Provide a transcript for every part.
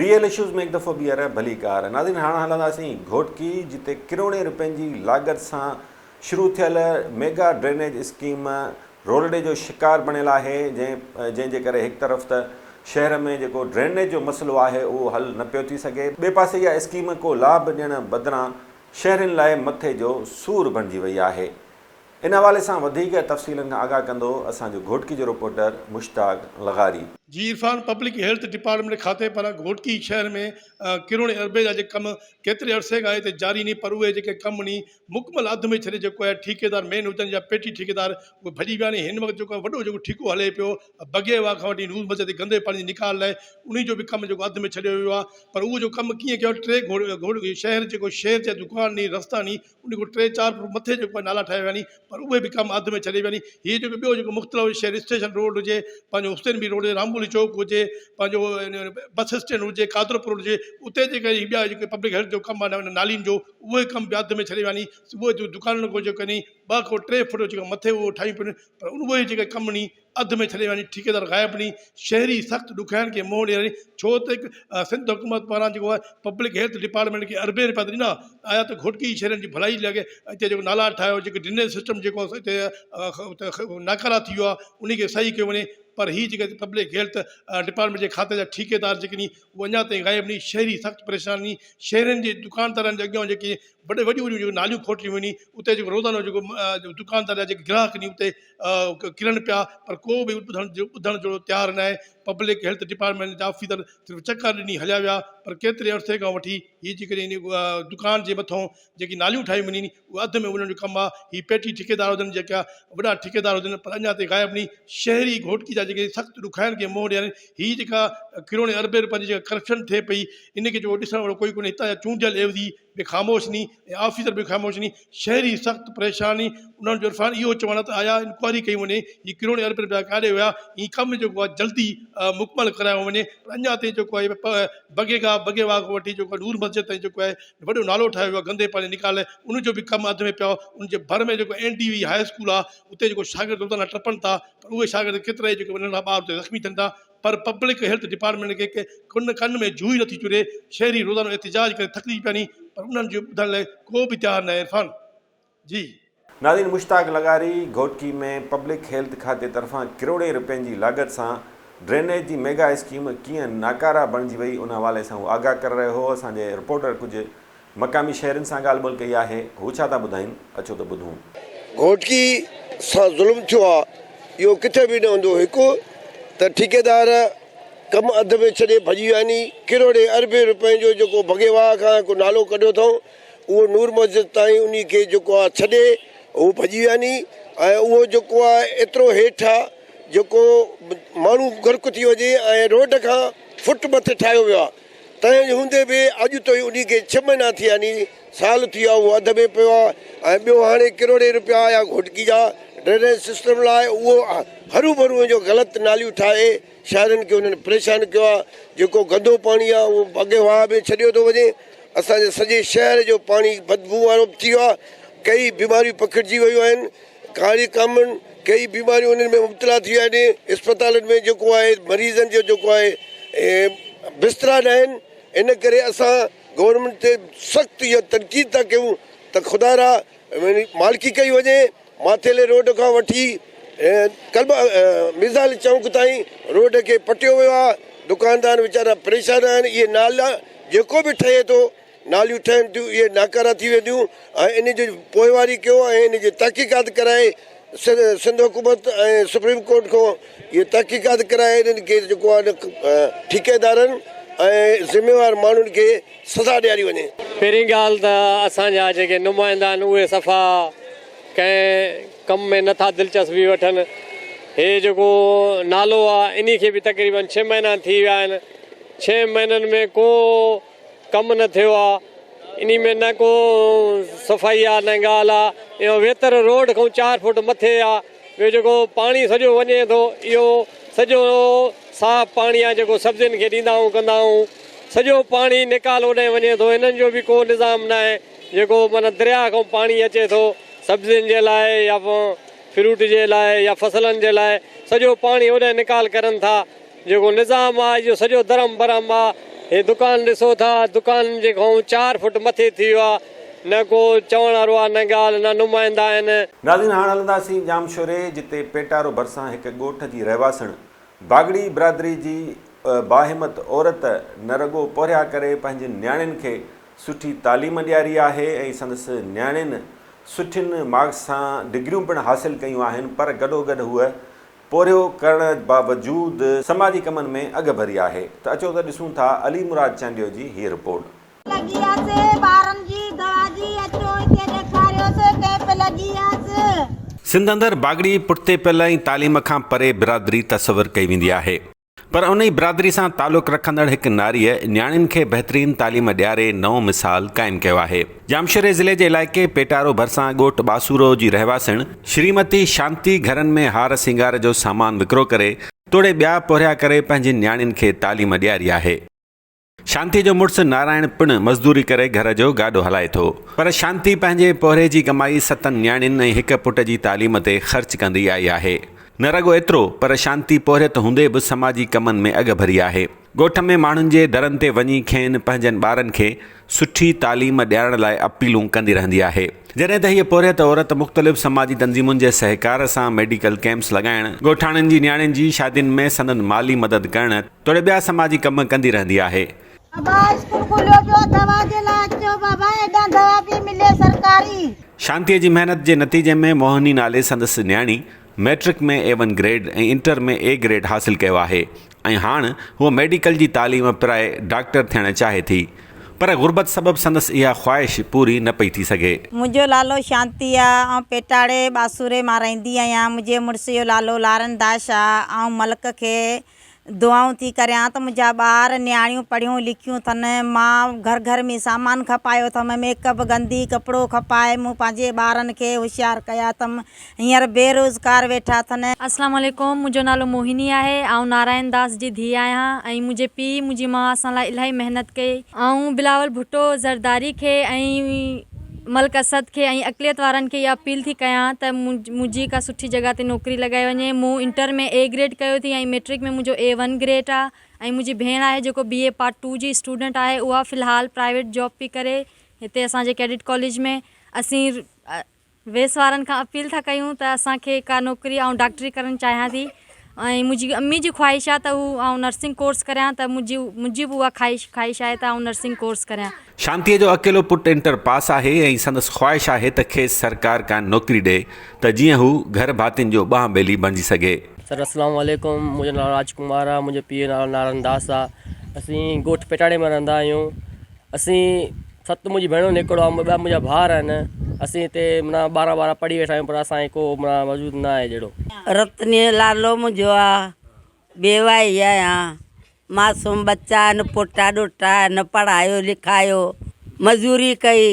Real issues ۾ هڪ دفعو ٻيهر ڀليڪار. ناظرين هاڻ هلنداسين گهوٽڪي جتي ڪروڙين روپين جي لاڳت سان شروع ٿيل ميگا ڊرينيج اسڪيم رولڙي جو شڪار بڻيل آهي جنهن جنهن جي ڪري هڪ طرف ته شهر ۾ جيڪو ڊرينيج جو مسئلو آهي اهو حل نه پيو ٿي سگهي ٻئي پاسي اها اسڪيم ڪو لاڀ ڏيڻ بدران شهرين لاء مٿي جو سور بڻجي وئي آهي. ان حوالي سان وڌيڪ تفصيلن کان آگاهه ڪندو اسان جو گهوٽڪي جو رپورٽر مشتاق لغاري. جي عرفان پبلڪ هيلٿ ڊپارٽمينٽ کاتي پاران گهوٽڪي شهر ۾ ڪروڙين اربين جا جيڪي ڪم ڪيتري عرصي کان هتي جاري ني پر اهي جيڪي ڪم ني مڪمل اڌ ۾ ڇڏي جيڪو آهي ٺيڪيدار مين هجن يا پيٽي ٺيڪيدار اهي ڀڄي ويا ني هن وقت جيڪو آهي وڏو جيڪو ٺيڪو هلي پيو بگي واهه کان وٺي نور مسجد تي گندي پاڻي جي نيڪال لاء انهي جو به ڪم جيڪو اڌ ۾ ڇڏيو ويو آهي پر اهو جو ڪم ڪيئن ڪيو ٽي گهوڙ شهر جيڪو شهر جا دڪان ني رستا ني ان کان ٽي چار فوٽ مٿي جيڪو آهي نالا ٺاهيا ويا آهن پر اهي به ڪم اڌ ۾ ڇڏي ويا آهن هي جيڪو ٻيو جيڪو مختلف شهر اسٽيشن روڊ هجي پنهنجو حسين بي روڊ هجي رامبولي چوڪ هجي پنهنجو بس اسٽينڊ هجي قادرپور هجي اتي جيڪي هي ٻيا جيڪي پبلڪ هيلٿ جو ڪم آهي نالين جو اهي ڪم به اڌ ۾ ڇڏي ويا آهن صبح جو دڪانن کان جيڪو آهن ٻه کان ٽي فوٽ جيڪو مٿي اهو ٺاهيون پيون پر اهي جيڪي ڪم ني اڌ ۾ ڇڏي وڃي ٺيڪيدار غائب ني شهري سخت ڏکيائين کي منهن ڏئي رهي ڇو ته سنڌ حڪومت پاران جيڪو آهي پبلڪ هيلٿ ڊپارٽمينٽ کي اربين رپيا ته ڏنا آيا ته گهوٽڪي جي شهرين جي ڀلائي لاء هتي جيڪو نالا ٺاهيو جيڪو ڊرينيج سسٽم جيڪو هتي ناڪارا ٿي ويو آهي ان کي صحيح ڪيو وڃي پر هي جيڪي پبلڪ هيلٿ ڊپارٽمينٽ جي کاتي جا ٺيڪيدار جيڪي ني اهي اڃا تائين غائب ني شهري سخت پريشان ني شهرين جي دڪاندارن جي اڳيان جيڪي وڏي وڏيون وڏيون جيڪي ناليون کوٽيون وڃي اتي جيڪو روزانو جيڪو دڪاندار جا جيڪي گراهڪ ني اتي ڪرن پيا پر ڪو به ٻڌڻ ٻڌڻ جو تيار ناهي پبلڪ هيلٿ ڊپارٽمينٽ جا آفيسر صرف چڪر ڏني هليا ويا پر ڪيتري عرصي کان وٺي هي جيڪڏهن دڪان جي مٿو جيڪي ناليون ٺاهيون وڃن اهي اڌ ۾ وڃڻ جو ڪم آهي هي پيٽي ٺيڪيدار هجن جيڪا وڏا ٺيڪيدار هجن پر اڃا تائين غائب ني شهري گهوٽڪي جا جيڪي سخت ڏکاين کي منهن ڏيارين هي جيڪا ڪروڙين اربين روپين جي جيڪا ڪرپشن ٿئي پئي ان کي جيڪو ڏسڻ وارو ڪوئي ڪونهي هتان جا چونڊيل عيوضي به خاموش ني ۽ آفيسر به خاموش ني شهري سخت پريشان ني انهن جو عرفان اهو چوڻ آهي ته آيا انڪوائري ڪئي وڃي هي ڪروڙين اربين رپيا ڪاڏي ويا هي ڪم جيڪو آهي جلدي مڪمل ڪرايو وڃي پر اڃا تائين جيڪو آهي بگي گاهه بگي واهه کان وٺي جيڪو نور مسجد تائين جيڪو آهي وڏو نالو ٺاهيو ويو آهي گندي پاڻي نڪال ان جو به ڪم اڌ ۾ پيو ان جي ڀر ۾ جيڪو N D V high school آهي اتي جيڪو شاگرد روزانه ٽپن ٿا پر اهي شاگرد ڪيترا ئي جيڪي ننڍا ٻار اتي زخمي ٿين ٿا پر پبلڪ هيلٿ ڊپارٽمينٽ کي ڪن ڪن ۾ جوئي نٿي چري، شهري روزانو احتجاج ڪري ٿڪجي پيا ني پر انهن جو ٻڌڻ لاء ڪو به تيار ناهي عرفان جي. ناظرين مشتاق لغاري گهوٽڪي ۾ پبلڪ هيلٿ کاتي طرفان ڪروڙين رپين جي لاڳت سان ڊرينيج جي ميگا اسڪيم ڪيئن ناڪاره بڻجي وئي ان حوالي سان هو آگاهه ڪري رهيو هو اسان جي رپورٽر ڪجهه مقامي شهرين سان ڳالهه ٻولهه ڪئي آهي، هو ڇا ٿا ٻڌائين، اچو ته ٻڌون. گهوٽڪي سان ظلم ٿيو آ اهو ڪٿي به نه هوندو هڪ ته ٺيڪيدار ڪم اڌ ۾ ڇڏي ڀڄي ويا آهن ڪروڙين اربين روپين جو جيڪو ڀڳي واهه کان هڪ نالو ڪڍيو اٿئون اهو نور مسجد تائين انهي کي جيڪو آ ڇڏي هو ڀڄي ويا آهن ۽ اهو جيڪو آ ايترو هيٺ آ جيڪو ماڻهو غرق ٿي وڃي ۽ روڊ کان فٽ مٿي ٺاهيو ويو آ تنهن هوندي به اڄ تائين انهي کي ڇهه مهينا ٿيا ني سال ٿي ويو آهي اهو اڌ ۾ پيو آهي ۽ ٻيو هاڻي ڪروڙين روپيا آيا گهوٽڪي جا ڊرينيج سسٽم لاء اهو هروڀرو ان جو غلط ناليون ٺاهي شهرين کي انهن پريشان ڪيو آهي جيڪو گندو پاڻي آهي اهو اڳي واهه ۾ ڇڏيو ٿو وڃي اسان جي سڄي شهر جو پاڻي بدبو وارو به ٿي ويو آهي ڪئي بيماريون پکڙجي ويون آهن ڪاري ڪامن ڪيئي بيماريون انهن ۾ مبتلا ٿي ويا آهن اسپتالن ۾ جيڪو آهي مريضن جو جيڪو آهي بسترا نه آهن ان ڪري اسان گورنمينٽ تي سخت اها تنقيد ٿا ڪيون ته خدا را مالڪي ڪئي وڃي ماٿيلي روڊ کان وٺي ڪلب مرزا علي چونڪ تائين روڊ کي پٽيو ويو آهي دڪاندار ويچارا پريشان آهن اهي نالا جيڪو به ٺهي ٿو ناليون ٺهن ٿيون اهي ناڪارا ٿي وينديون ۽ ان جي پوئواري ڪيو ۽ ان جي تحقيقات ڪرائي سنڌ حڪومت ۽ سپريم ڪورٽ کان اهي تحقيقات ڪرائي انهن کي جيڪو آهي ٺيڪيدارن ۽ ذميوار ماڻهن کي سزا ڏياري وڃي. پهرين ڳالهه ته اسان جا جيڪي نمائندا آهن اهي صفا ڪنهن ڪم ۾ نه ٿا دلچسپي وٺن. هي جيڪو نالو آهي انهي کي به تقريبن ڇهه مهينا ٿي ويا آهن. ڇهه مهينن ۾ ڪو ڪم نه ٿيو آ انهي ۾ نه ڪو صفائي آ نه ڳالهه آ اهو ويتر روڊ کان چار فوٽ مٿي آ ٻيو جيڪو پاڻي سڄو وڃي ٿو اهو سڄو صاف پاڻي آ جيڪو سبزين کي ڏيندا آهيون ڪندا آهيون سڄو پاڻي نيڪال اوڏانهن وڃي ٿو انهن جو به ڪو نظام ناهي جيڪو معنيٰ درياهه کان پاڻي اچي ٿو سبزين جي لاء يا فروٽ جي لاء يا فصلن جي لاء سڄو پاڻي اوڏانهن نيڪال ڪرن ٿا جيڪو نظام آ اهو سڄو درهم برهم آ. هي دڪان ڏسو ٿا دڪان جي کان چار فوٽ مٿي ٿي ويو آ نه ڪو چوڻ وارو آ نه ڳالهه نه نمائندا آهن. ناظرين هاڻ هلنداسين ڄامشوري جتي پيٽارو ڀرسان هڪ ڳوٺ جي رهواسڻ باگڙي برادري جي باهمت عورت نه رڳو پورهيا ڪري پنهنجين نياڻين کي سٺي تعليم ڏياري آهي ۽ سندس نياڻين سٺين مارڪس سان ڊگريون پڻ حاصل ڪيون آهن پر گڏوگڏ هوء پورهيو ڪرڻ باوجود سماجي ڪمن ۾ اڳڀري آهي ته اچو ته ڏسون ٿا علي مراد چانڊيو جي هيء رپورٽ. لڳي آس ٻارن جي دوا جي اچو هتي ڏيکاريوس ڪئمپ لڳي آس. سنڌ اندر باگڙي پٺتي پيل ۽ تعليم کان پري برادري تصور ڪئي ويندي آهي. پر انهي برادري سان تعلق رکندڙ هڪ ناريء نياڻين کي بهترين تعليم ڏياري نئون مثال قائم ڪيو آهي. ڄامشوري ضلعي جي علائقي پيٽارو ڀرسان ڳوٺ ٻاسورو جي رهواسڻ شريمتي شانتي گهرن ۾ هار سينگار جو سامان وڪرو ڪري توڙي ٻيا پورهيا ڪري پنهنجين نياڻين کي تعليم ڏياري آهي. شانتي جو مڙس نارائڻ پڻ مزدوري ڪري گهر جو گاڏو هلائي ٿو. پر شانتي پنهنجي پورهيي جي ڪمائي ستن نياڻين ۽ هڪ پٽ جي تعليم تي خرچ ڪندي آئي آهي. نه رڳو ايترو پر شانتي پورهيت هوندي به سماجي ڪمن ۾ اڳڀري آهي. ڳوٺ ۾ ماڻهن جي درن تي وڃي کين پنهنجن ٻارن کي سٺي تعليم ڏيارڻ لاء اپيلون ڪندي رهندي آهي. جڏهن ته هيء پورهيت عورت مختلف سماجي تنظيمن جي سهڪار سان ميڊيڪل ڪئمپس لڳائڻ، ڳوٺاڻن جي نياڻين جي شادين ۾ سندن مالي مدد ڪرڻ توڙي ٻيا سماجي ڪم ڪندي رهندي آهي. بابا اسڪول کليو پيو دوا جي لاء اچو بابا هيڏانهن دوا پئي ملي سرڪاري. شانتيء جي محنت جي نتيجي ۾ موهني نالي سندس نياڻي matric ۾ A one grade ۽ inter ۾ A grade حاصل ڪيو آهي ۽ هاڻ هوء ميڊيڪل جي تعليم پرائي ڊاڪٽر ٿيڻ چاهي ٿي پر غربت سبب سندس اها خواهش پوري نه پئي ٿي سگهي. منهنجو لالو شانتي آ آئون پيٽاڙي ٻاسوري مان رهندي آهيان منهنجي مڙس جو لالو لارن داش آ آئون ملڪ کي دعائون ٿي ڪريان ته منهنجا ٻار نياڻيون پڙهيون لکيون ٿن مان گهر گهر ۾ سامان کپايو اٿم ميڪ اپ گندي ڪپڙو کپائي مون پنهنجي ٻارن کي هوشيار ڪيا اٿم هينئر بيروزگار ويٺا اٿن. اسلام عليڪم منهنجو نالو موهني آهي آئون نارائن داس جي ڌيء آهيان ۽ منهنجي پيء منهنجي ماء اسان لاء الاهي محنت ڪئي. آئون بلاول ڀٽو زرداري کي ۽ ملڪ اسد کي ۽ اقليت وارن کي اها اپيل ٿي ڪيان ته منهنجي ڪا سٺي جڳهه تي نوڪري لڳائي وڃي مون انٽر ۾ اي گريڊ ڪيو ٿي ۽ ميٽرڪ ۾ منهنجو اي ون گريڊ آ ۽ منهنجي ڀيڻ آهي جيڪو بي اي پارٽ ٽو جي اسٽوڊنٽ آهي اها في الحال پرائيويٽ جاب پئي ڪري هتي اسان جي ڪيڊٽ ڪاليج ۾ اسين ويس وارن کان اپيل ٿا ڪيون ته اسان کي ڪا نوڪري آئون ڊاڪٽري ڪرڻ چاهيان ٿي ۽ منهنجي امي جي خواهش آهي ته هو آئون نرسنگ ڪورس ڪريان ته منهنجي منهنجي به اها خواهش خواهش آهي ته آئون نرسنگ ڪورس ڪريان. شانتيء جو اڪيلو پٽ انٽر پاس آهي ۽ سندس خواهش آهي ته کيس سرڪار ڪا نوڪري ڏئي ته جيئن هو گهر ڀاتين جو ٻانهن ٻيلي بڻجي سگهي. سر اسلام عليڪم منهنجو نالو راج ڪمار آ منهنجي پيء جو نالو نارائڻ داس آ اسين ڳوٺ پيٽاڙي ۾ رهندا آهيون اسين ست منهنجي ڀيڻون هڪڙو آ ٻه منهنجا ڀائر آهن اسين هتي معنيٰ ٻارهن ٻارهن پڙهي ويٺا آهيون پر اسان کي ڪو معنيٰ موجود نه آهي جهڙو. رتني لالو منهنجو آ بيواهي آهيان معصوم ٻچا آهن پوٽا ڏوهٽا آهن پڙهايو لکايو مزوري ڪئي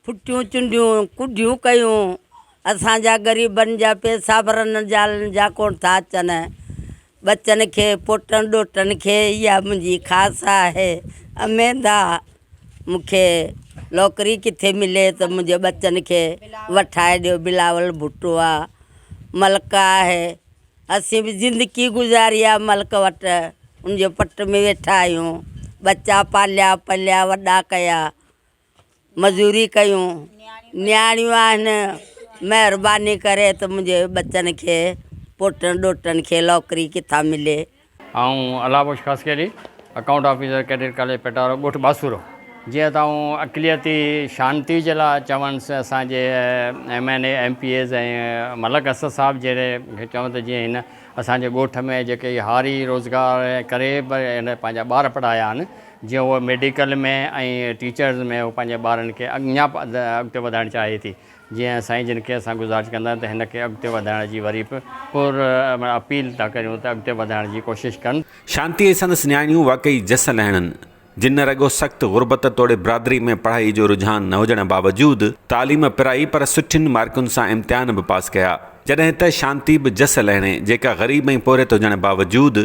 ڦٽيون چنڊيون ڪڍيون ڪيون اسان جا غريبن جا پئسا به رنن جالن جا ڪونه ٿا اچن ٻچن کي پوٽن ڏوهٽن کي اها منهنجي خاص آهي اميد آ مون کي نوڪري ڪٿي ملي ته منهنجي ٻچن کي وٺائي ڏيو بلاول ڀٽو آ ملڪ آهي اسين به زندگي گذاري آ ملڪ وٽ ان جي پٽ ۾ ويٺا آهيون ٻچا پاليا پليا وڏا ڪيا مزوري ڪيون نياڻيون آهن مهرباني ڪري ته منهنجي ٻچن کي پوٽن ڏوهٽن کي نوڪري ڪٿان ملي. آئون Allah Bakhsh Khaskheli, account officer cadet college Petaro ڳوٺ باسورو. جيئن ته آئون اقليتي شانتي جي لاء چونس اسان جي M N A, M P As ۽ Malik Asad صاحب جهڙي کي چون ته جيئن هن اسان جي ڳوٺ ۾ جيڪي هاري روزگار ڪري به هن پنهنجا ٻار پڙهايا آهن جيئن هو ميڊيڪل ۾ ۽ ٽيچرز ۾ هو پنهنجي ٻارن کي اڃا اڳتي وڌائڻ چاهي ٿي جيئن سائين جن کي اسان گذارش ڪندا آهيون ته هن کي اڳتي وڌائڻ جي وري به پر اپيل ٿا ڪريون ته اڳتي وڌائڻ جي ڪوشش ڪن. شانتي ۽ سندس نياڻيون واقعي جس لهڻن، جن نه رڳو سخت غربت توڙي برادري ۾ پڙهائي جو رجحان نه هجڻ باوجود تعليم پرائي پر سٺين مارڪن سان امتحان به پاس ڪيا. جڏهن ته شانتي به جس لهڻي جيڪا غريب ۽ پورهيت هجڻ باوجود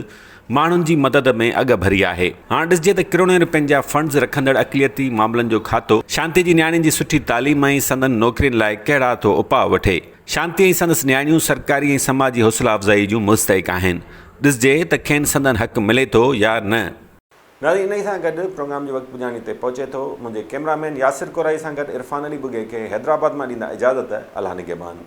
ماڻهن جي مدد ۾ اڳ ڀري آهي. هاڻ ڏسجي ته ڪروڙين رپين جا فنڊز رکندڙ اقليتي معاملن جو کاتو شانتي جي نياڻين جي سٺي تعليم ۽ سندن نوڪرين لاء ڪهڙا ٿو اپاء وٺي. شانتي ۽ سندس نياڻيون سرڪاري ۽ سماجي حوصلا افزائي جون مستحق آهن. ڏسجي ته کين سندن حق ملي ٿو يا نه. ناظرين انهي سان گڏ پروگرام جو وقت پڄاڻي تي پهچي ٿو منهنجي ڪيمرا مين ياسر ڪورائي سان گڏ عرفان علي ٻگهي کي حيدرآباد مان ڏيندا اجازت الله نگهبان.